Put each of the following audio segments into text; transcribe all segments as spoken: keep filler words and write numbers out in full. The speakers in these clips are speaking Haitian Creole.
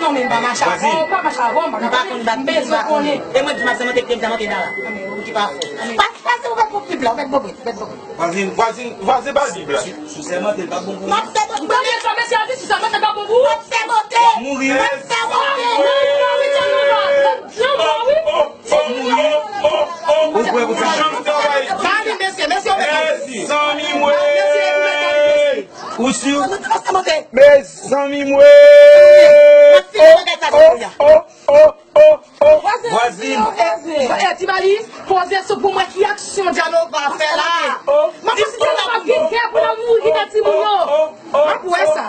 Non, men m pa mache avè w, m pa mache avè w, m pa konn bat, m pa konn. E mwen di m ap sèmante, m sèmante la. Ou ki pa fò. Pase, pase, ou mèt pran pib la, ou mèt bon bwèt, ou mèt bon bwèt. Vwazin, vwazin, vwazin, ba l bib la. Sou sèmante, l pa bon pou ou. M ap sèmante. Ou pa byen fè, mesye, a di sou sèmante, l pa bon pou ou. M ap sèmante. W ap mouri wi. M ap sèmante. Ou mouri wi. Ou kwè pou sa? Janm travay. Ba li, mesye, mesye, ou mèt. Mezanmi mwen. Ou si? Mezanmi mwen. Oh, oh, oh, oh, oh, oh. Vwazin. Eh, di Mali, poze sou pou mwen, ki aksyon Djanova fè la? M ap di Djanova gen kè pou l al mouri nan timoun yo. M ap wè sa.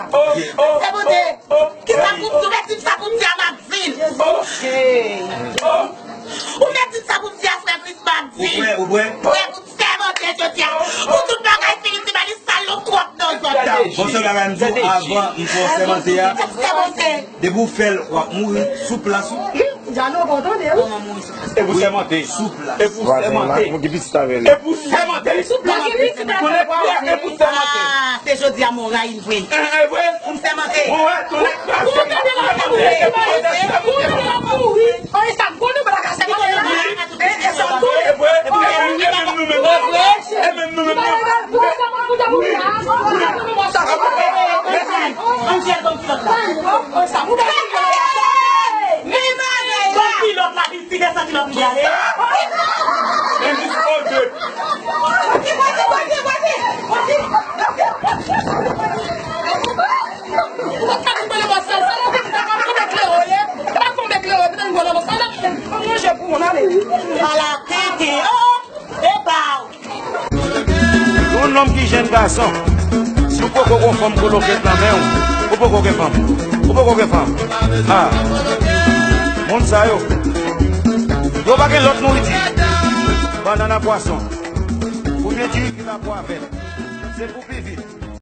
Sèmante. Kisa pou m di, ou mèt di m sa pou m di a Maxine. Ou mèt di m sa pou m di a frè Chris Maxine. Ou prè, ou prè? Prè pou m sèmante jodi a. Pou tout bagay fini, ti Mali sal nou twòp nan jodi a. Bon, se bagay m di w avan m fè w sèmante a. Sèmante. Depi w fè l, w ap mouri sou plas ou. Djano, bon, tande, wi. E pou sèmante. Sou plas. E pou sèmante. Vwazin la, pou ki pitit avè l. E pou sèmante. Sou plas, ki pitit avè l. Konnen prè, e pou sèmante. Ah, se jodi a m rayi l vre. Eh, eh, vre. Pou m sèmante. Bon, wè, tounen. Pou tande la, pou tande la, pou tande la, pou tande la. Ann, sa gwo nou pa ka sèmante la. E, e sa gwo. E vre. E menm nou menm. E menm nou menm. Ala tenten, oh! Epa w! Yon nonm ki jèn gason, si w poko gon fanm koloket nan men w, ou poko gen fanm. Ou poko gen fanm. Ah. Moun sa yo, yo pa gen lòt nouriti. Bannann ak pwason. Oubyen diri ki pa pwavèt. Se pou pi vit.